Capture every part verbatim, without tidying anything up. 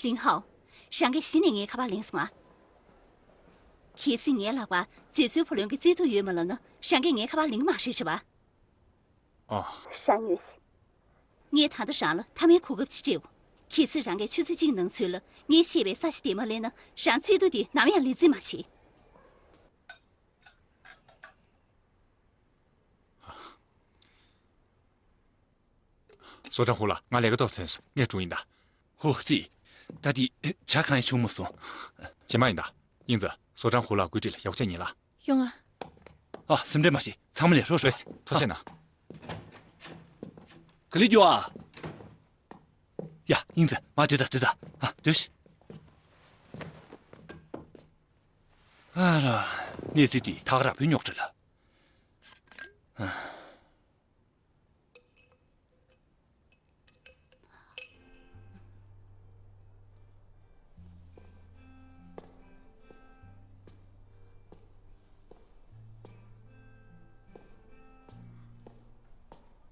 ལིང་ཧའོ། རང་གིས་གཞི་ནས་ངའི་ཁ་པར་ལེན་སོང་ཨ། གལ་སྲིད་ངའི་ལག་པར་མཛེས་བཟོའི་བུ་ལོན་གྱི་རྩིས་ཐོ་ཡོད་མ་ལབ་ན་རང་གིས་ངའི་ཁ་པར་ལེན་གྱི་མ་རེད་དྲི་བ། ཨ། རང་ཉོན་ཞིག་ངས་ད་ལྟ་རང་ལ་མཐའ་མའི་གོ་སྐབས་ཅིག་སྤྲད་འོ། གལ་སྲིད་རང་གིས་ཆུ་ཚོད་གཅིག་ནང་ཚུད་ལ་ངས་བཤད་པའི་ས་ཆ་དེ་མ་ལེན་ན་རང་རྩིས་ཐོ་དེ་ནམ་ཡང་ལེན་རྩིས་མ་བྱེད། ཟོ་ཀྲང་ཧུ་ལགས། ང་ལས་ཀ་ཏོག་ཐོན་སོང་། ངས་འགྲོ་ཡིན་ད། ཧོ་ཙི། ད་དེ་ཇ་གང་ཡང་བྱུང་མ་སོང་། ཇེ་མ་ཡིན་ད། ཡིན་ཙི། ཟོ་ཀྲང་ཧུ་ལགས་སྐུ་དྲིན་ལ་ཡག་ཆ་ཉིད་ལ། ཡོང་ང་། ཨ། སེམས་ཁྲལ་མ་བྱེད། ཚང་མ་ལས་རོགས་རོགས། ཐུགས་རྗེ་གནང་། ག་ལེ་རྒྱུ་ཨ། ཡ། ཡིན་ཙི། མ་སྡོད་ད་སྡོད་ད། ཨ། སྡོད་ཤི། ཨ་ར། གནས་ཚུལ་འདི་ད་ག་རང་བོས་རྙོག་དྲ་ལ། ཨ།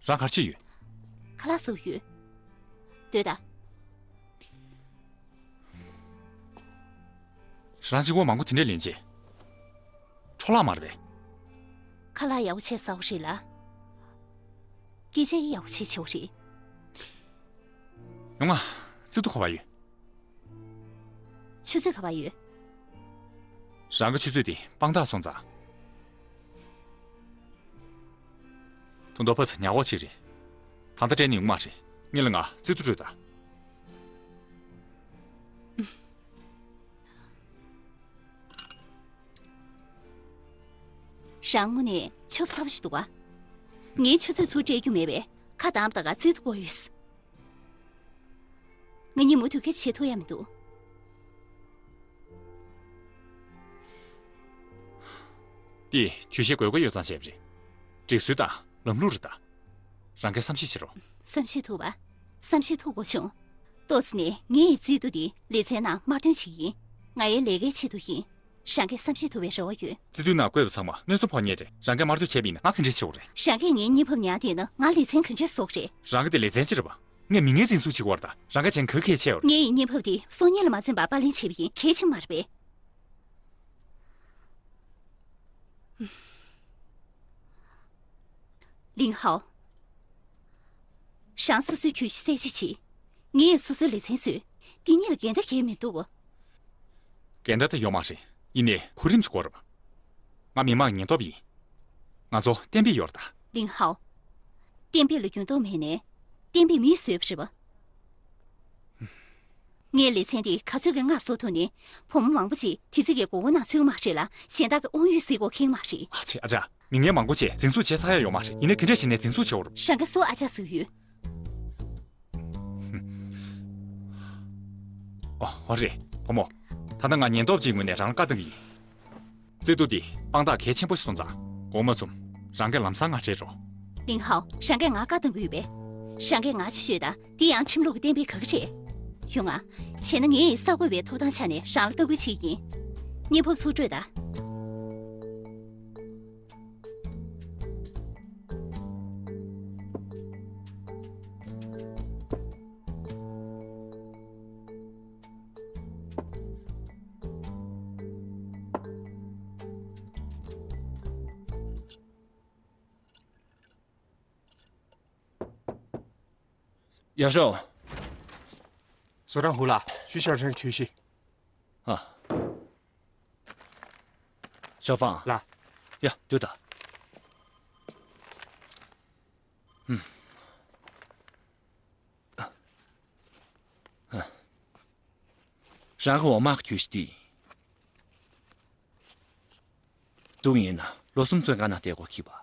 རང་ག་རེ་བྱས་ཡོད། ཁ་ལག་བཟོས་ཡོད། སྡོད་ད། རང་གཅིག་པོ་མང་པོ་དེ་འདྲས་ལེན་བྱས། འཕྲོ་བརླག་མ་རེད་པས། ཁ་ལག་ཡག་པོ་བྱས་ཟ་བ་རེད་ལ། སྐད་ཆ་ཡང་ཡག་པོ་བྱས་བྱས་པ་རེད། ཡོང་ང་། རྩིས་ཐོ་ག་པར་ཡོད། ཆུ་ཚོད་ག་པར་ཡོད། རང་གི་ཆུ་ཚོད་དེ་དཔང་རྟགས་སོང་ཙང་། དོན་དག་ཕ་ཚ་ཉག་འོག་ཅིག་རེད། ད་ལྟ་སྤྲད་ནས་ཡོང་མ་རེད། ངེད་ལ་ང་རྩིས་ཐོ་སྤྲོད་དང་། རང་དངོས་གནས་ཆོབ་ཚ་པོ་ཞིག་འདུག་ག་ངའི་ཆུ་ཚོད་ཚུར་སྤྲད་རྒྱུ་མེད་པས་ཁ་གདངས་ད་ག་རྩིས་ཐོ་དགོས་ཡོད། ང་གཉིས་མུ་མཐུད་ཁ་བྱེད་ཐུབ་ཡ་མི་འདུག་དེ་ཇུས་གཞི་དགོས་མཁོ་ཡོད་ཙང་བྱས་པ་རེད། སྒྲིག་སྲོལ་དང་ལམ་ལུགས་རེད་ད། རང་གིས་བསམ་ཤེས་བྱེད་རོགས། བསམ་ཤེས་ཐུབ་པ། བསམ་ཤེས་ཐུབ་དགོས་བྱུང་། ཏོག་ཙམ་ནས་ངའི་རྩིས་ཐོ་འདི་ལེ་ཚན་ནང་དམར་འདོན་བྱེད་ཀྱི་ཡིན། ང་ཡི་ལས་ཀའི་ཆེད་དུ་ཡིན། རང་གིས་བསམ་ཤེས་ཐུབ་པའི་རེ་བ་ཡོད། རྩིས་ཐོའི་ནང་བཀོད་པ་ཚང་མ་སྣོད་ཚོང་ཕོགས་རྙེད་རེད། རང་གིས་དམར་འདོན་བྱས་པ་ཡིན་ན་ང་ག་འདྲས་བྱེད་དགོས་རེད། རང་གིས་ངའི་བརྙན་ཕབ་ཉར་བསྡད་ན་ང་ལེ་ཚན་ག་འདྲས་བཟོ་དགོས་རེད། རང་གི་དེ་ལེ་ཚན་ཅི་རེད་པ། ངས་མི་ངན་འཛིན་བཟུང་བྱེད་ཀྱི་ཡོད་རེད་ད། རང་གིས་བྱས་ན་ག་གལ་ཆེ་ཡོད་རེད། ངའི་བརྙན་ཕབ་དེ་སྲོག་ཉེན་ལ་མ་འཛེམས་པར་པར་ལེན་བྱས་པ་ཡིན། གལ་ཆེན་མ་རེད་པས། ལིང་ཧའོ། རང་སོ་སོའི་གྱོད་གཞི་རྩད་གཅོད་བྱེད། ངས་སོ་སོའི་ལེ་ཚན་བཟོས། འདི་གཉིས་ལ་འགལ་ཟླ་གང་ཡང་མི་འདུག་འགལ་ཟླ་ད་ཡོད་མ་རེད། ཡིན་ནའི་གོ་རིམ་ཞིག་དགོས་རེད་པ། ང་མི་མང་ཉེན་རྟོག་པ་ཡིན། ང་ཚོ་གཏན་འབེབས་ཡོད་རེད་ད། ལིང་ཧའོ། གཏན་འབེབས་ལ་འགྱུར་ལྡོག་མེད་ནའི། གཏན་འབེབས་མིས་བཟོས་པ་རེད་པ། ངའི་ལེ་ཚན་འདི་ག་ཚོད་ཀྱིས་ང་བཟོ་ཐུབ་ནའི། བུ་མོ་མང་པོ་ཅིག་དེ་ཚོ་གི་མགོ་སྐོར་ནང་ཚུད་ཀྱི་མ་རེད་ལ། གཞན་དག་གི་དབང་ཡོད་སའི་སྒོ་ཁེངས་མ་རེད། ཨ་ཙི། ཨ་ཅག་མི་ངན་མང་པོ་ཅིག་འཛིན་བཟུང་བྱས་ཚར་ཡ་ཡོད་མ་རེད། ཡིན་ནའི་ག་འདྲས་བྱས་ནས་འཛིན་བཟུང་བྱེད་དགོས་རེད། རང་གིས་སུ་ཨ་ཅག་ཟེར་གྱི་ཡོད། ཨོ། ཨོ་རེད། བུ་མོ། ད་ལྟ་ང་ཉེན་རྟོག་པ་ཅིག་ངོས་ནས་རང་ལ་བཀའ་གཏོང་གི་ཡིན། རྩིས་ཐོ་འདི་དཔང་རྟགས་གལ་ཆེན་པོ་ཞིག་སོང་ཙང་དགོངས་མ་ཚོམས། རང་གིས་ལམ་སང་ང་སྤྲད་རོགས། ལིང་ཧའོ། རང་གིས་ང་བཀའ་གཏོང་གི་ཡོད་པས། རང་གིས་ང་ཅིག་ཤོད་དང་། འདི་ཡང་ཁྲིམས་ལུགས་ཀྱི་གཏན་འབེབས་ག་གི་རེད། ཡོང་ང་། བྱས་ན་ངས་གསར་འགོད་པའི་ཐོབ་ཐང་ཆ་ནས་རང་ལ་ལྟ་སྐུལ་བྱེད་ཀྱི་ཡིན། བརྙན་ཕབ་ཚུར་སྤྲོད་དང་། ཡར་ཤོག་ཟོ་ཀྲང་ཧུ་ལགས། ཞུ་ཞའོ་ཧྲང་གྱོད་གཞི། ཨ། ཞའོ་ཧྥང་། ལགས། ཡ། སྡོད་དང་། ཧུམ། རང་གི་འོག་མ་གྱོད་གཞི་དེ། སྡུག་ཡིན་ན་ལོ་གསུམ་བཙོན་ཁང་ནང་བསྡད་དགོས་ཀྱི་རེད་པ།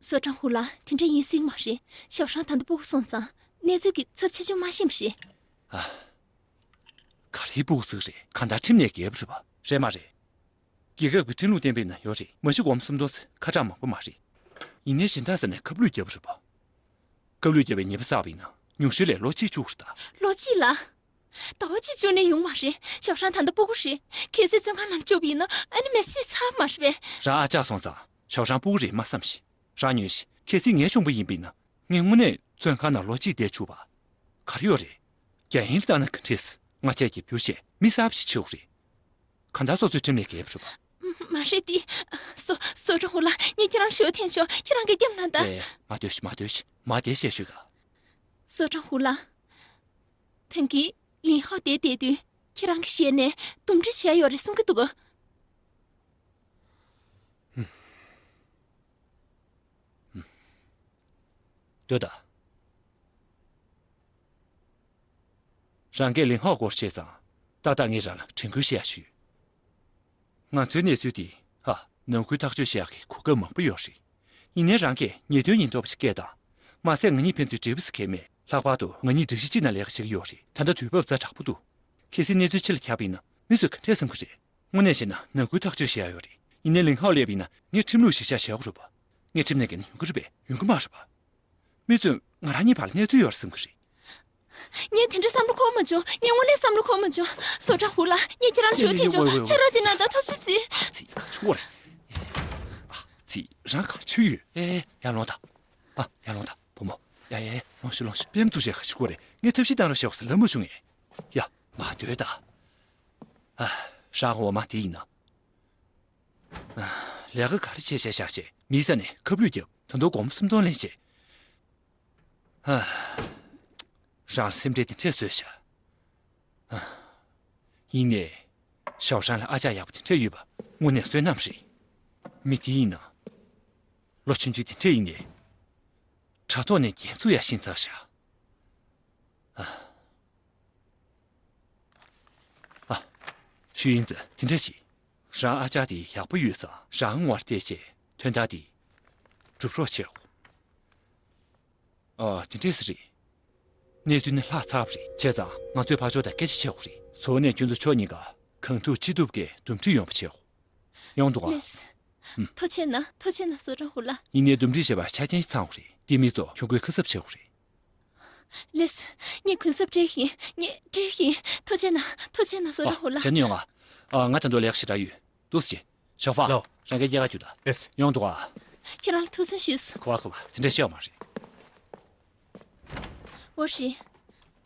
ཟོ་ཀྲང་ཧུ་ལགས། དེ་འདྲ་ཡིན་སྲིད་མ་རེད། ཞའོ་ཧྲང་ད་ལྟ་སྤུ་གུ་སོང་ཙང་གནས་ཚུལ་གྱི་ཚབས་ཆེ་ཆུང་མ་ཤེས་པ་རེད། ཨ། ག་རེའི་སྤུ་གུ་ཟིག་རེད། གང་ལྟར་ཁྲིམས་ནས་འགལ་བ་རེད་པ། རེད་མ་རེད། རྒྱལ་ཁབ་ཀྱི་ཁྲིམས་ལུགས་གཏན་འབེབས་ནང་ཡོད་རེད། མ་གཞི་སྒོར་མོ་སུམ་སྟོང་ཟེར་ཁ་གྲངས་མང་པོ་མ་རེད། ཡིན་ནའི་གཞན་དག་ཟེར་ནས་ཁ་བསླུས་བརྒྱབ་པ་རེད་པ། ཁ་བསླུས་བརྒྱབ་པའི་ཉེས་པ་བསགས་པ་ཡིན་ན་ཉུང་ཤོས་ལ་ལོ་གཅིག་བཅུག་རེད་ད། ལོ་གཅིག་ལ། ཟླ་བ་གཅིག་བཅུག་ནས་ཡོང་མ་རེད། ཞའོ་ཧྲང་ད་ལྟ་སྤུ་གུ་རེད། གལ་སྲིད་བཙོན་ཁང་ནང་བཅུག་པ་ཡིན་ན་ཨ་ནི་མི་ཚེ་ཚར་མ་རེད་པས། རང་ཨ་ཅག་སོང་ཙང་ཞའོ་ཧྲང་སྤུ་གུ་རེད་མ་བསམ་ཤིག་རང་ཉོན་ཞིག་གལ་སྲིད་ངའི་གཅུང་པོ་ཡིན་པ་ཡིན་ན་ངས་དངོས་གནས་བཙོན་ཁང་ནང་ལོ་གཅིག་བསྡད་བཅུག་པ། ག་རེ་ཡོད་རེད། རྒྱ་ཡན་ལ་བཏང་ན་ག་འདྲས། ང་བཅས་རྒྱབ་སྐྱོར་བྱས་མི་གསར་པ་ཞིག་ཕྱེ་དགོས་རེད། གང་ལྟར་སོ་སོའི་ཁྲིམས་ལས་འགལ་བ་རེད་པ། མ་རེད་དེ། ཟོ་ཟོ་ཁྲ་ཧུ་ལགས། ངས་ཁྱེད་རང་ཞུ་འཐེན་ཆོག་ཁྱེད་རང་གིས་སྐྱབས་གནང་དང་། ཨེ། མ་སྡོད་ཤིག་མ་སྡོད་ཤིག་མ་བསྡད་ཞེས་ཞུས་ག་ཟོ་ཁྲ་ཧུ་ལགས། ཐེངས་ཀྱི་ལིན་ཧའོ་དེ་བསྡད་དུས་ཁྱེད་རང་གི་ཞལ་ནས་འདུམ་འགྲིག་བྱས་ཡོད་རེད་གསུང་གི་འདུག་ག་སྡོད་དང་། རང་གིས་ལིན་ཧའོ་སྐོར་བཤད་ཙང་ཏག་ཏག་ངས་རང་ལ་དྲན་སྐུལ་བྱེད་ཡག་ཞུས། ང་ཚོའི་གནས་ཚུལ་འདི་ཧ་ནང་ཁུལ་ཐག་གཅོད་བྱེད་ཡག་གི་གོ་སྐབས་མང་པོ་ཡོད་རེད། ཡིན་ནའི་རང་གིས་ཉེས་དོན་ཉེན་རྟོག་པ་ཞིག་སྐད་བཏང་། མ་ཟད་ང་གཉིས་ཕན་ཚུན་འབྲེལ་བ་ཟེར་མཁན་མེད། ལྷག་པར་དུ་ང་གཉིས་སྒྲིག་གཞི་གཅིག་ནང་ལས་ཀ་བྱེད་ཀྱི་ཡོད་རེད། ད་ལྟ་དུས་བབ་ཛ་དྲག་པོ་འདུག་གལ་སྲིད་གནས་ཚུལ་ཕྱི་ལ་ཁྱབ་པ་ཡིན་ན་མི་ཚོས་ག་འདྲས་བསམ་གྱི་རེད། དངོས་གནས་བཤད་ན་ནང་ཁུལ་ཐག་གཅོད་བྱེད་ཡག་ཡོད་རེད། ཡིན་ནའི་ལིན་ཧའོ་སླེབས་པ་ཡིན་ན་ངས་ཁྲིམས་ལུགས་གཞིར་བཞག་བྱེད་དགོས་རེད་པ། ངས་ཁྲིམས་ནས་འགལ་ན་ཡོང་གི་རེད་པས། ཡོང་གི་མ་རེད་པ། མི་ཚོས་ང་རང་གཉིས་བར་ལ་གནས་ཚུལ་ཡོད་རེད་བསམ་གྱི་རེད། ངས་དེ་འདྲ་བསམ་བློ་འཁོར་མ་བྱུང་། ངས་དངོས་གནས་བསམ་བློ་འཁོར་མ་བྱུང་། ཟོ་ཁྲ་ཧུ་ལགས། ངས་ཁྱེད་རང་ལ་ཞུ་འཐེན་ཆོག་ཆ་རོགས་ཅིག་གནང་དང་། ཐུགས་རྗེ་ཆེ། ཚིག་ག་ཆུ་བོ་རེད། ཨ། ཚིག་རང་ག་ཆུ་ཡོད། ཨེ། ཡར་ལོངས་དང་། ཨ། ཡར་ལོངས་དང་བུ་མོ། ཡ་ཡ་ཡ། ལོངས་ཤིག་ལོངས་ཤིག་པེམ་ཏུ་རེད། ག་ཆུ་བོ་རེད། ངས་ཐབས་ཤེས་བཏང་རོགས་ཞེས་ཟེར་ལབ་མ་བྱུང་ངས། ཡ། མ་སྡོད་དང་། ཨ། ཧྲང་འོ་མ་དེ་ཡིན་ན། ལས་ཀ་ག་རེ་བྱས་བྱས་བཞག་བྱས་མིའི་རྩ་ནས་ཁ་བསླུས་རྒྱབ། ད་དུང་སྒོར་མོ་སུམ་སྟོང་ལེན་བྱས། ཧ། རང་ལ་སེམས་ཁྲལ་དེ་འདྲས་བཟོས་ཤག་ཡིན་ནའི། ཞའོ་ཧྲན་ལ་ཨ་ཅག་ཡག་པོ་དེ་འདྲས་ཡོད་པ་དངོས་གནས་བསོད་ནམས་རེད། མི་དེ་ཡིན་ན། ལོ་ཆུང་ཆུང་དེ་འདྲས་ཡིན་ནའི། དྲ་ཐོག་ནས་འགན་ཚུགས་ཡག་ཤེས་ཚར་ཤག་ཨ། ཞུ་ཡིན་ཙི་དེ་འདྲ་ཞིག་རང་ཨ་ཅག་དེ་ཡག་པོ་ཡོད་ཙང་རང་ངོ་བལྟས་བྱས་དོན་དག་དེ་སྒྲུབ་རོགས་བྱེད་རོགས། ཨ། དེ་འདྲས་རེད། གནས་ཚུལ་ནི་ལྷག་ཚར་བ་རེད། བྱས་ཙང་ང་ཚོས་ཕར་ཕྱོགས་དང་སྐད་ཆ་བྱེད་དགོས་རེད། གཙོ་བོ་ནས་ཁྱོད་ཚོ་ཕྱོགས་གཉིས་ཀ་གང་ཐུབ་ཅི་ཐུབ་ཀྱིས་འདུམ་འགྲིག་ཡོང་བ་བྱེད་དགོས། ཡོང་འདུག་ག་ལེས། ཐུགས་རྗེ་གནང་། ཐུགས་རྗེ་གནང་། ཟོ་ཁྲ་ཧུ་ལགས། ཡིན་ནའི་འདུམ་འགྲིག་བྱེད་པར་ཆ་རྐྱེན་ཞིག་ཚང་དགོས་རེད། འདི་མི་ཚོ་གྱོང་གུན་ཁ་གསབ་བྱེད་དགོས་རེད། ལེས། ངས་གུན་གསབ་སྤྲད་ཡིན། ངས་སྤྲད་ཡིན། ཐུགས་རྗེ་གནང་། ཐུགས་རྗེ་གནང་། ཟོ་ཁྲ་ཧུ་ལགས། བྱས་ན་ཡོང་ང་། ཨ། ང་ད་དུང་ལས་ཀ་ཞེ་དྲག་ཡོད། འདུག་སེ་བྱེད། ཞའོ་ཧྥང་། ལོ། རང་གི་སྐྱེས་སྐར་རྒྱུ་ད། ལེས། ཡོང་འདུག་ག་ཁྱེད་རང་ལ་ཐུགས་སུན་ཞུས་སོང་། གོ་བ་གོ་བ། དེ་འདྲ་བཤད་པ་མ་རེད། འོ་རེད།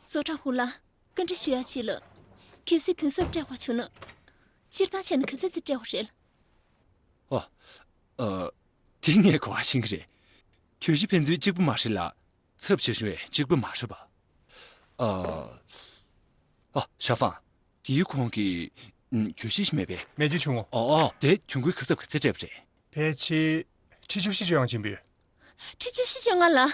ཟོ་ཁྲ་ཧུ་ལགས། བཀའ་འདྲི་ཞུ་ཡ་ཅིག་ལ། གལ་སྲིད་གུན་གསབ་སྤྲད་དགོས་བྱུང་ན། སྤྱིར་བཏང་བྱས་ན་ག་ཚོད་ཙམ་སྤྲད་དགོས་རེད། ཨོ། ཨ། དེ་ངས་གོ་བ་ཤེས་ཀྱི་རེད། གྱོད་གཞི་ཕན་ཚུན་གཅིག་པ་མ་རེད་ལ། ཚབས་ཆེ་ཆུང་ཡང་གཅིག་པ་མ་རེད་པ། ཨ། ཨ། ཞའོ་ཧྥང་། དེའི་གོང་གི། ཨ། གྱོད་གཞི་ཞིག་མེད་པས། མེད་རྒྱུ་བྱུང་ངོ་། ཨོ་ཨོ། དེ་གྱོང་གུན་ཁ་གསབ་ག་ཚད་སྤྲད་པ་རེད། ཕལ་ཆེར་ཁྲི་བཅུ་བཞི་བཅུ་ཡང་ཕྱིན་པས། ཁྲི་བཅུ་བཞི་བཅུ་ལྔ་ལ།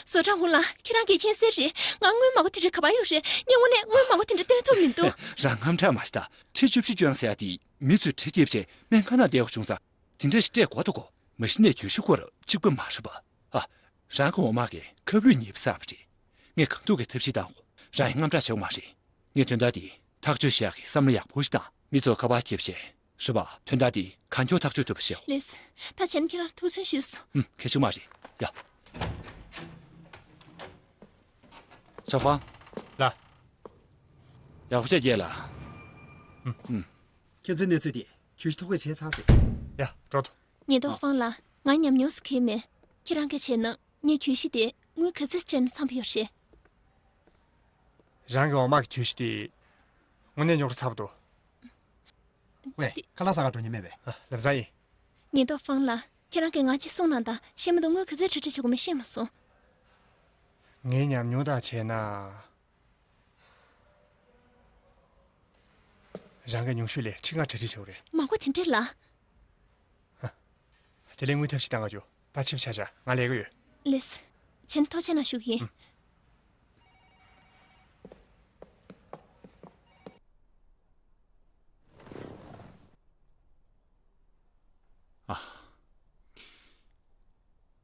ཟོ་ཁྲ་ཧུ་ལགས། ཁྱེད་རང་གིས་མཁྱེན་གསལ་རེད། ང་དངུལ་མང་པོ་དེ་འདྲ་ག་པར་ཡོད་རེད། ངས་དངོས་གནས་དངུལ་མང་པོ་དེ་འདྲ་བཏོན་ཐུབ་མི་འདུག་རང་དངངས་སྐྲག་མ་བྱེད་ད། ཁྲི་བཅུ་བཞི་བཅུ་ཡང་ཟེར་ཡ་དེ་མི་ཚོས་གྲི་རྒྱབ་བྱས་སྨན་ཁང་ནང་བསྡད་དགོས་བྱུང་ཙང་། དེ་འདྲ་ཞིག་སྤྲད་དགོས་འདུག་གོ། མ་གཞི་ནས་གྱོད་གཞི་སྐོར་གཅིག་པ་མ་རེད་པ། ཨ། རང་གི་འོག་མ་གིས་ཁ་བསླུས་ཉེས་པ་བསགས་པ་རེད། ངས་གང་ཐུབ་ཀྱིས་ཐབས་ཤེས་བཏང་གོ། རང་ཡང་དངངས་སྐྲག་བྱེད་དགོས་མ་རེད། ངས་དོན་དག་འདི་ཐག་གཅོད་བྱེད་ཡག་གི་བསམ་བློ་ཡག་པོ་ཞིག་བཏང་། མི་ཚོ་ཁ་པར་རྒྱབ་བྱས། རེད་པ། དོན་དག་འདི་གང་མགྱོགས་ཐག་གཅོད་ཐུབ་པ་བྱེད་དགོས། ལེས། ད་བྱས་ན་ཁྱེད་རང་ལ་ཐུགས་སུན་ཞུས་སོང་། ཨུམ། གལ་ཆེན་པོ་མ་རེད། ཡ། ཞའོ་ཧྥང་། ལགས། ཡག་པོ་བྱས་རྒྱལ་ལ། ཨུམ། ཨུམ། ཁྱེད་ཚོའི་གནས་ཚུལ་དེ་གྱོད་གཞི་ཐོ་འགོད་བྱས་ཚར་རེད། ཡ། འགྲོ་ཐུབ། ཉེན་རྟོག་ཧྥང་ལགས། ང་ཉམས་མྱོང་ཟེར་མཁན་མེད། ཁྱེད་རང་གིས་བྱས་ན་ངས་གྱོད་གཞི་དེ་དངུལ་ག་ཚོད་སྤྲད་ན་འཚམས་པ་ཡོད་རེད། རང་གི་འོག་མ་གི་གྱོད་གཞི་དེ་དངོས་གནས་རྙོག་དྲ་ཚ་པོ་འདུག་ཝེ། ཁ་ལག་ཟ་ག་འགྲོ་མཁན་མེད་པས། ཨ། ལམ་སང་ཡིན། ཉེན་རྟོག་ཧྥང་ལགས། ཁྱེད་རང་གིས་ང་གཅིག་གསུངས་གནང་དང་། ཤེས་མ་འདུག་དངུལ་ག་ཚོད་གྲ་སྒྲིག་བྱེད་དགོས་མིན་ཤེས་མ་སོང་། ངའི་ཉམས་མྱོང་དང་བྱས་ན། རང་གི་ཉུང་ཤོས་ལ་ཁྲི་ལྔ་གྲ་སྒྲིག་བྱེད་དགོས་རེད། མང་པོ་དེ་འདྲས་ལ། ཧ། དེ་ལས་དངུལ་ཐབས་ཤེས་བཏང་ག་རྒྱུ། ད་ཕྱི་པོ་ཆ་བཞག་ང་ལས་ཀ་ཡོད། ལེས། བྱས་ན་ཐུགས་རྗེ་གནང་ཞུ་གི་ཡིན། ཨུམ།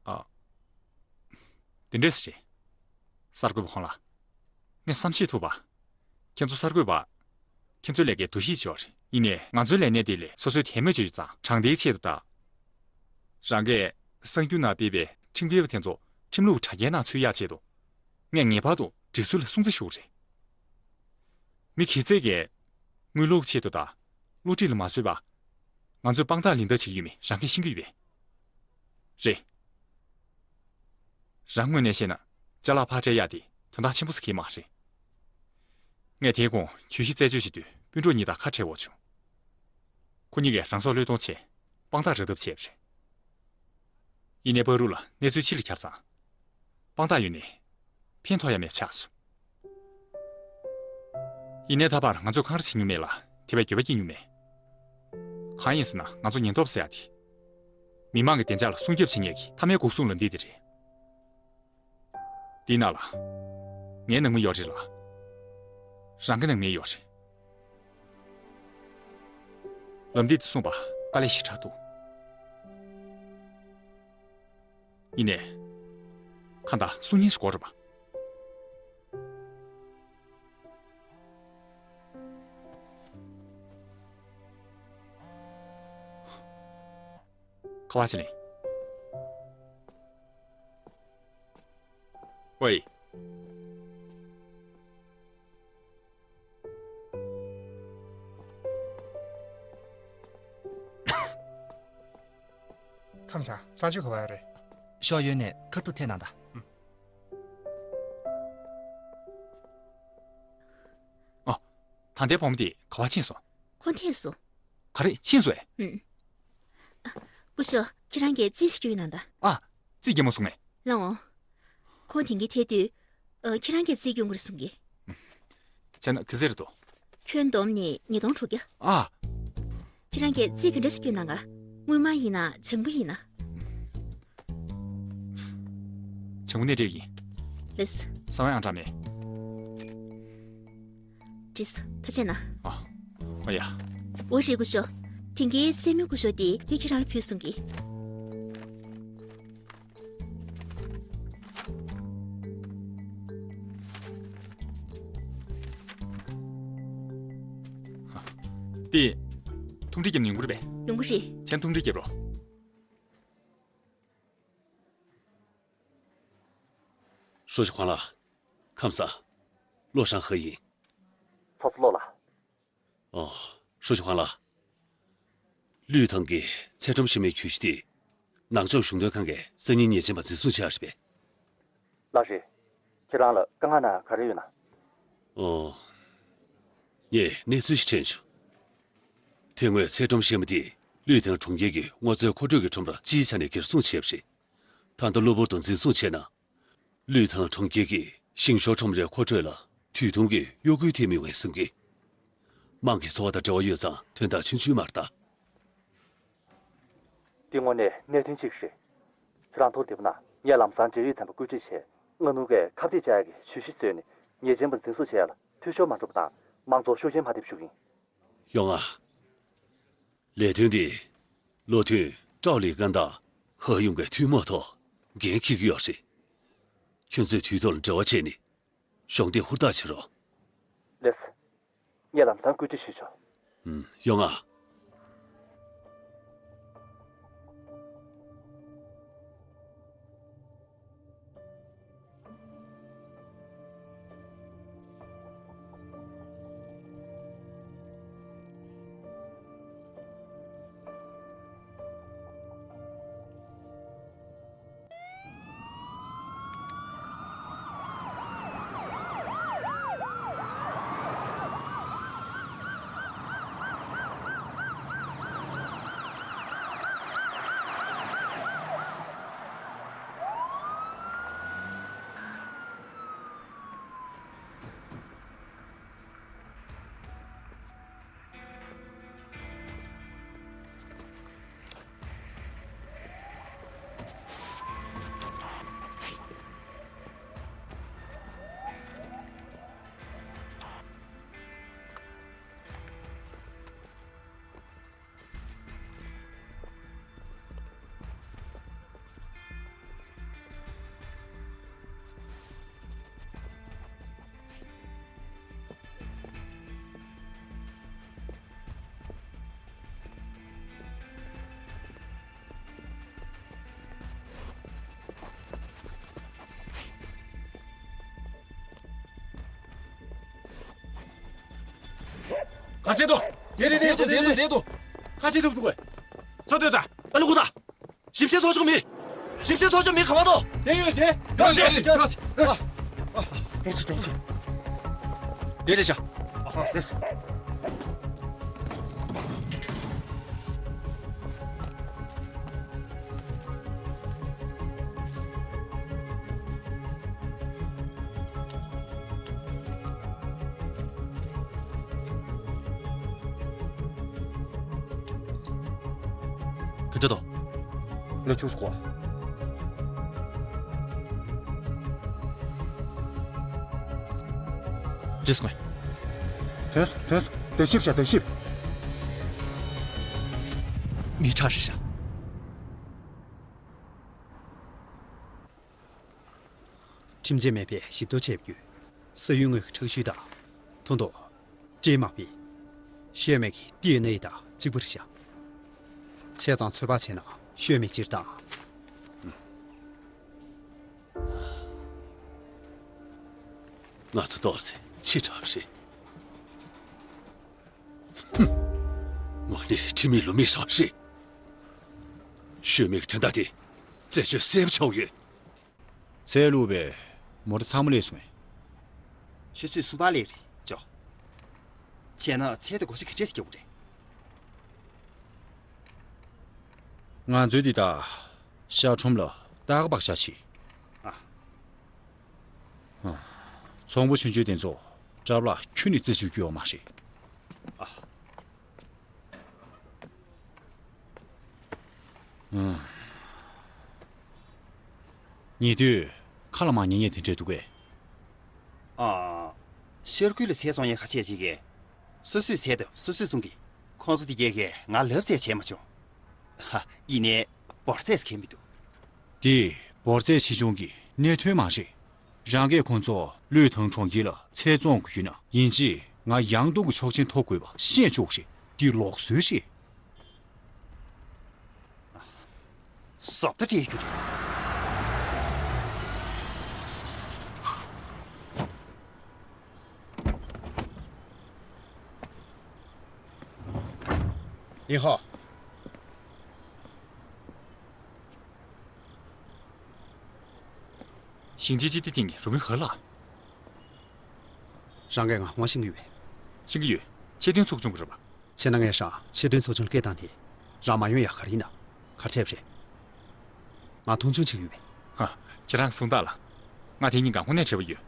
ཨ། ཨ། དེ་འདྲས་རེད། གསར་འགོད་པ་ཁོང་ལ། ངས་བསམ་ཤེས་ཐུབ་པ། ཁྱེད་ཚོ་གསར་འགོད་པ། ཁྱེད་ཚོའི་ལས་ཀའི་འདུ་ཤེས་ཅིག་ཡོད་རེད། ཡིན་ནའི་ང་ཚོའི་ལས་སྣེ་དེ་ལས་སོ་སོའི་དད་མོས་ཅིག་ཡོད་ཙང་དྲང་བདེན་ཆེད་དུ་ད། རང་གིས་གསར་འགྱུར་ནང་སྤེལ་བའི་ཁྲིམས་འགལ་བ་དེ་ཚོ་ཁྲིམས་ལུགས་དྲ་རྒྱའི་ནང་ཚུད་ཡག་ཆེད་དུ། ངས་ངེས་པར་དུ་སྒྲིག་སྲོལ་ལ་སྲུང་བརྩི་ཞུ་གི་རེད། མི་གི་རྩེ་གིས་དངུལ་ལོག་ཆེད་དུ་དང་། བསླུ་བྲིད་ལ་མ་བཟོད་པར། ང་ཚོས་དཔང་རྟགས་ལེན་ཐབས་བྱེད་ཀྱི་ཡོད་མེད་རང་གིས་ཤེས་ཀྱི་ཡོད་པས། རེད། རང་ངོས་ནས་བཤད་ན་ཅ་ལག་ཕར་སྤྲད་ཡག་དེ་དོན་དག་ཆེན་པོ་ཟེར་གྱི་མ་རེད། ངས་དེའི་གོང་གྱོད་གཞི་རྩད་གཅོད་བྱེད་དུས་སྤུན་གྲོགས་གཉིས་དང་ཁ་བྲལ་འོག་བྱུང་། ཁོ་གཉིས་ཀས་རང་སྲོག་བློས་གཏོང་ཆེད་དཔང་རྟགས་རག་ཐབས་བྱས་པ་རེད། ཡིན་ནའི་པ་རུ་ལ་གནས་ཚུལ་ཕྱི་ལ་གྱར་ཙང་། དཔང་རྟགས་ཡོད་ནའི་ཕན་ཐོགས་ཡ་མེད་པ་ཆགས་སོང་། ཡིན་ནའི་ད་བར་ང་ཚོས་འཁང་ར་བྱེད་མྱོང་མེད་ལ་དེ་བས་འགྱོད་པ་སྐྱེ་མྱོང་མེད། གང་ཡིན་ཟེར་ན་ང་ཚོ་ཉེན་རྟོག་ཟེར་ཡ་དེ། མི་མང་གི་བདེ་འཇགས་ལ་སྲུང་སྐྱོབ་བྱེད་མཁན་གྱི་མཐའ་མའི་འགོག་སྲུང་ལམ་ཐིག་དེ་རེད། འདིའི་ནང་ལ་ངའི་ནང་མི་ཡོད་རེད་ལ། རང་གི་ནང་མི་ཡོད་རེད། ལམ་ཐིག་དེ་སྲུང་བ་དཀའ་ལས་ཞེ་དྲག་འདུག་ཡིན་ནའི། གང་ལྟར་སྲུང་མཁན་ཞིག་དགོས་རེད་པ། ཁ་བ་ཅི་ལེན། ཝེ། ཁམས་བཟང་། གསང་སྤྱོད་ག་པར་ཡོད་རེད། ཤོག་ཡོལ་ནས་ཁ་ཐུག་འཐེན་གནང་དང་། ཨ། ད་ལྟའི་བུ་མོ་དེ་ག་པར་ཕྱིན་སོང་། ཁོ་འཐེན་སོང་། ག་རེ་ཕྱིན་སོང་ཨེ། ཨུམ། སྐུ་ཞབས། ཁྱེད་རང་གིས་རྩིས་ཤིག་སྐྱོན་གནང་དང་། ཨ། རྩིས་སྐྱོན་མ་སོང་ངས། ལགས་འོང་། ཁོང་དེང་གི་ཐད་དུས། ཨ། ཁྱེད་རང་གིས་རྩིས་སྐྱོན་དགོས་རེད་གསུང་གི། བྱས་ན་ག་ཚོད་རེད་དོ། ཁྱོན་བསྡོམས་ནས་ཉིས་སྟོང་དྲུག་བརྒྱ། ཨ། ཁྱེད་རང་གིས་རྩིས་ག་འདྲ་ཞིག་སྐྱོན་གནང་ག། དངུལ་སྨར་ཡིན་ན་བྱང་བུ་ཡིན་ན། བྱང་བུ་ནས་སྤྲད་ཡིན། ལགས་སོ། གསང་བའི་ཨང་གྲངས་མེད། འགྲིག་སོང་། ཐུགས་རྗེ་གནང་། ཨ། ཨ་ཡ། འོ་རེད་སྐུ་ཞབས། དེང་གི་སད་མི་སྐུ་ཞབས་དེ་དེ་ཁྱེད་རང་ལ་ཕུལ་གསུང་གི། དེ། ཐུང་ཀྲི་རྒྱབ་ནས་ཡོང་གི་རེད་པས། ཡོང་གི་རེད། མཚན་ཐུང་ཀྲི་རྒྱབ་རོགས། ཧྲུའུ་ཅི་ཁོང་ལགས། ཁམས་བཟང་། ལོ་ཧྲང་ཧེ་ཡིན། ཚོགས་གཙོ་ལགས། ཨོ། ཧྲུའུ་ཅི་ཁོང་ལགས། ལུས་ཐང་གི་ཚད་ཁྲོམ་ཞིག་མའི་གྱོད་གཞི་དེ། ནང་ཕྱོགས་གཞུང་དོན་ཁང་གི་སང་ཉིན་ཉེས་ཅན་པ་འཛིན་བཟུང་བྱས་པ་རེད་པས། ལགས་རེད། ཁྱེད་རང་ལ་དཀའ་ངལ་ན་ག་རེ་ཡོད་ན། ཨོ། ངས་གནས་ཚུལ་ཞིག་དྲན་བྱུང་། དེ་སྔོན་ཚད་ཁྲོམ་ཞིག་མ་དེ་ལུས་ཐང་གྲོང་ཁྱེར་གྱི་སྔོ་ཚལ་མཁོ་སྤྲོད་ཀྱི་ཁྲོམ་ར་སྤྱིའི་ཆ་ནས་སྒེར་བཟུང་བྱས་པ་རེད། ད་ལྟ་གློ་བུར་དུ་འཛིན་བཟུང་བྱས་ན། ལུས་ཐང་གྲོང་ཁྱེར་གྱི་ཤིང་ཤོར་ཁྲོམ་རའི་མཁོ་སྤྲོད་ལ་དུས་ཐུང་གི་གཡོ་འགུལ་ཐེབས་མི་འོང་བསམ་གི། དམངས་ཀྱི་འཚོ་བ་དང་འབྲེལ་བ་ཡོད་ཙང་དོན་དག་ཆུང་ཆུང་མ་རེད་ད། འདི་དངོས་གནས་གནད་དོན་གཅིག་རེད། ཁྱེད་རང་ཐུགས་བདེ་པོ་གནང་། ངས་ལམ་སང་འབྲེལ་ཡོད་ཚན་པ་བཀོད་སྒྲིག་བྱས། སྔ་སྣུར་གྱིས་ཁ་གཏད་བཅག་ཡག་གི་ཇུས་གཞི་བཟོས་ནས་ཉེས་ཅན་པ་འཛིན་བཟུང་བྱེད་ཡག་ལ་འཐུས་ཤོར་མ་འགྲོ་བ་དང་། མང་ཚོགས་ཤུགས་རྐྱེན་མ་ཐེབས་ཞུ་གི་ཡིན། ཡོང་ང་། ལས་དོན་འདི་བློ་མཐུན་ཀྲའོ་ལི་ཀན་དང་ཧོ་ཡུང་གི་ཐུན་མོང་ཐོག་འགན་འཁྱེར་གྱི་ཡོད་རེད། ཁྱོད་ཚོས་དུས་ཐོག་ལ་འབྲེལ་བ་བྱས་ནས་གཞོགས་འདེགས་ཧུར་ཐག་བྱེད་རོགས། ལགས་སོ། ངས་ལམ་སང་བཀོད་སྒྲིག་ཞུས་ཆོག་ཨུམ། ཡོང་ང་། ག་བྱེད་དོ། དེ་རེད། དེ་རེད། དེ་རེད། དེ་རེད། ཁ་ཆེ་ཐུབ་འདུག་གས། ཚོ་སྡོད་ད། ཨ་ལུ་གུ་ད། ཞིབ་བཤེར་ཚོགས་ཆུང་མི། ཞིབ་བཤེར་ཚོགས་ཆུང་མི་ག་པར་འདུག་དེ་ཡོད་དེ། ཡོད་ཅེ། ཡོད་ཅེ། ཡོད་ཅེ། ཡོད་ཅེ། ཡོད་ཅེ། ལས་རེད་ཤག་ཨ་ཧ་ལས། ག་འདྲ་འདུག་ལས་ཁྱུག་སྐོ། ཇི་སྐོ། དོན་དོན་དོན་ཞིབ་བྱ་དོན་ཞིབ། མི་ཁྲག་རེད་ཤག་ཁྲིམས་ཆད་མེད་པའི་ཞིབ་བརྡར་བྱས་ཡོད། ས་ཡུལ་དངོས་ཀྱི་ཁྲག་ཤུལ་དང་མཐུན་ཏོ། སྤྲད་མ་པི། ཤོད་མེད་ཀྱི་ཏི་ཨེན་ཨེ་དང་གཅིག་པ་རེད་ཤག་བྱས་ཙང་ཚོད་དཔག་བྱས་ན་ཤོད་མེད་སྤྱིར་བཏང་། ང་ཚོ་ཏོག་ཙེ་ཕྱི་དྲགས་རེད། ཧུམ། ངོ་ནས་ཁྲིམས་མེད་ལུགས་མེད་རང་རེད། ཤོད་མེད་ཀྱི་དོན་དག་དེ་རྩད་གཅོད་གསལ་པོ་ཆགས་ཡོད། ཚལ་བླུགས་པའི་མོ་ཊ་ཚང་མ་སླེབས་སོང་ངས། ཆུ་ཚོད་གསུམ་པ་སླེབས་རེད་ཅོ། བྱས་ན་ཚལ་དེ་བགོ་བཤའ་ག་འདྲས་སེ་རྒྱག་དགོས་རེད། ང་ཚོས་འདི་ལྟར་ཤར་ཁྲོམ་ལ་སྟར་ག་བག་ཤ་བྱེད། ཨ། ཚོང་པ་ཆུང་ཆུང་དེ་ཚོ་སྐྲ་ལག་ཁྱོན་ནས་རྩད་གཅོད་རྒྱུ་ཡོད་མ་རེད། ཨ། ཨང་། ཉེ་དུས་ཁ་ལ་མ་ཉན་ཉན་དེ་འདྲ་འདུག་གས། ཨ། ཤར་ཁུལ་ལ་ཚལ་བཙོང་ཡས་ཁ་ཤས་ཤིག་གིས། སོ་སོའི་ཚལ་དེ་སོ་སོས་བཙོང་གི། ཁོང་ཚོ་དེ་གས་ཀྱིས་ང་ལབ་རྩེད་བྱས་མ་བྱུང་། ཧ། ཡིན་ནའི་འབོར་རྫས་གང་ཡང་མི་འདུག་དེ་འབོར་རྫས་ཆེ་ཆུང་གི་གནད་དོན་མ་རེད། རང་གིས་ཁོང་ཚོ་བློས་བཏང་གྲོང་ཁྱེར་ལ་ཚལ་བཙོང་དགོས་ཡོད་ན། ཡིན་གཅིག་ང་ཡང་སྟོང་གི་ཆོག་མཆན་ཐོབ་དགོས་པ་ཤེས་ཆོག་རེད། འདི་ལོག་སྲོལ་རེད། བཟོ་ལྟ་སྤྲད་རྒྱུ་རེད། ལིན་ཧོ། ཞིང་ཆེན་སྤྱི་བདེ་ཐིང་གི་རུ་མི་ཧ་ལགས། རང་གིས་ང་དབང་ཤེས་ཀྱི་ཡོད་པས། ཤེས་ཀྱི་ཡོད། ཆེད་དོན་ཚོགས་ཆུང་གི་རེད་པ། བྱས་ན་ངས་རང་ཆེད་དོན་ཚོགས་ཆུང་ལ་སྐད་བཏང་དེ། རང་མ་ཡོང་ཡག་ག་རེ་ཡིན་ན། ག་རེ་བྱས་པ་རེད། ང་མཐོང་ཆུང་བྱེད་ཀྱི་ཡོད་པས། ཧ། ཁྱེད་རང་གསུང་སྟངས་ལ། ང་དེ་གཉིས་ཀ་དངོས་གནས་བྲེལ་བ་ཡོད།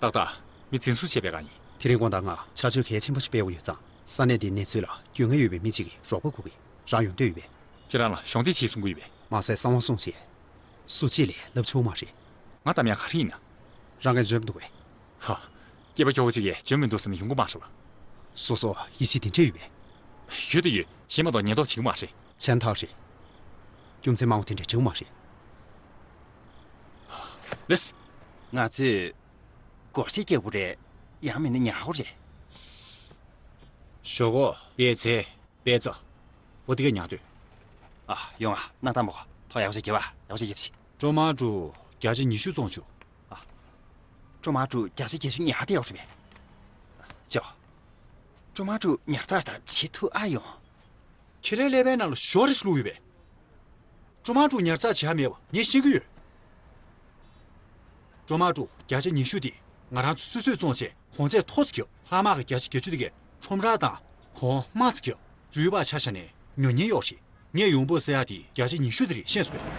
ཏག་ཏག་མི་འཛིན་བཟུང་བྱས་པའི་སྒང་ཡིན། དེ་རིང་དགོང་དག་ང་ཕྱག་མཆོད་གལ་ཆེན་པོ་ཞིག་སྤེལ་དགོས་ཡོད་ཙང་། ས་གནས་འདིའི་གནས་ཚུལ་ལ་རྒྱུས་མངའ་ཡོད་པའི་མི་གཅིག་གིས་རོགས་པ་དགོས་ཀྱི། རང་ཡོང་འདོད་ཡོད་པས། ཁྱེད་རང་ལ་གཞོགས་འདེགས་བྱེད་གསུང་གི་ཡོད་པས། མ་ཟད་གསང་བ་སྲུང་བྱས། སུ་གཅིག་ལས་ལབ་ཆོག་མ་རེད། ང་གདམ་ཡག་ག་རེ་ཡིན་ན། རང་གིས་འཇོན་པོ་འདུག་གས། ཧ། སྐྱེས་པ་སྐྱོ་བོ་གཅིག་གིས་འཇོན་མི་འདུག་ཟེར་ནས་ཡོང་གི་མ་རེད་པ། སོ་སོ་ཡིད་ཆེས་དེ་འདྲ་ཡོད་པས། ཡོད་དེ་ཡོད། གཞན་མ་གཏོགས་ཉེས་རྡུང་བྱེད་ཀྱི་མ་རེད། བྱས་ན་ཐག་རེད། རྒྱུ་མཚན་མང་བོ་དེ་འདྲ་འགྲིག་གི་མ་རེད། ལེས། ང་ཚོས་སྒོར་གཞས་རྒྱག་དགོས་རེད། ཡང་མིན་ན་ཉལ་དགོས་རེད། ཞོག་གོ། པད་ཚལ། པད་ཚལ། འོ་དེ་ག་ཉལ་འདོད། ཨ། ཡོང་ཨ། སྣང་དག་མ་གོ། ཐོག་ཡག་པོ་ཞིག་རྒྱབ་ཨ། ཡག་པོ་ཞིག་རྒྱབ་ཤིག་ཀྲོ་མ་ཀྲུ་བརྒྱ་ཆ་ཉི་ཤུ་བཙོང་བཅུག་ཨ། ཀྲོ་མ་ཀྲུ་བརྒྱ་ཆ་བརྒྱད་ཅུ་ཉར་བསྡད་ཡོད་རེད་པས། ཅོ། ཀྲོ་མ་ཀྲུ་ཉར་ཚགས་ད་བྱེད་ཐུབ་ཨ་ཡོང་། ཁྱེད་རའི་ཀླད་པའི་ནང་ལ་ཞོ་རེ་ཞིག་བླུགས་ཡོད་པས། ཀྲོ་མ་ཀྲུ་ཉར་ཚགས་བྱེད་ཡ་མེད་པ་ངས་ཤེས་ཀྱི་ཡོད། ཀྲོ་མ་ཀྲུ་བརྒྱ་ཆ་ཉི་ཤུ་དེ་ང་རང་ཚོ་སོ་སོས་བཙོང་བྱས་གོང་ཚད་མཐོ་ཙམ་བརྒྱབ། ལྷག་མ་གི་བརྒྱ་ཆ་བརྒྱད་ཅུ་དེ་གས་ཁྲོམ་ར་དང་གོང་དམའ་ཙམ་བརྒྱབ། རུལ་བ་ཆ་བཞག་ནས་ཉོ་མཁན་ཡོད་རེད། ངས་ཡོང་འབབ་ཟེར་ཡ་དེ་བརྒྱ་ཆ་ཉི་ཤུ་དེ་རེད། ཤེས་སོང་ངས།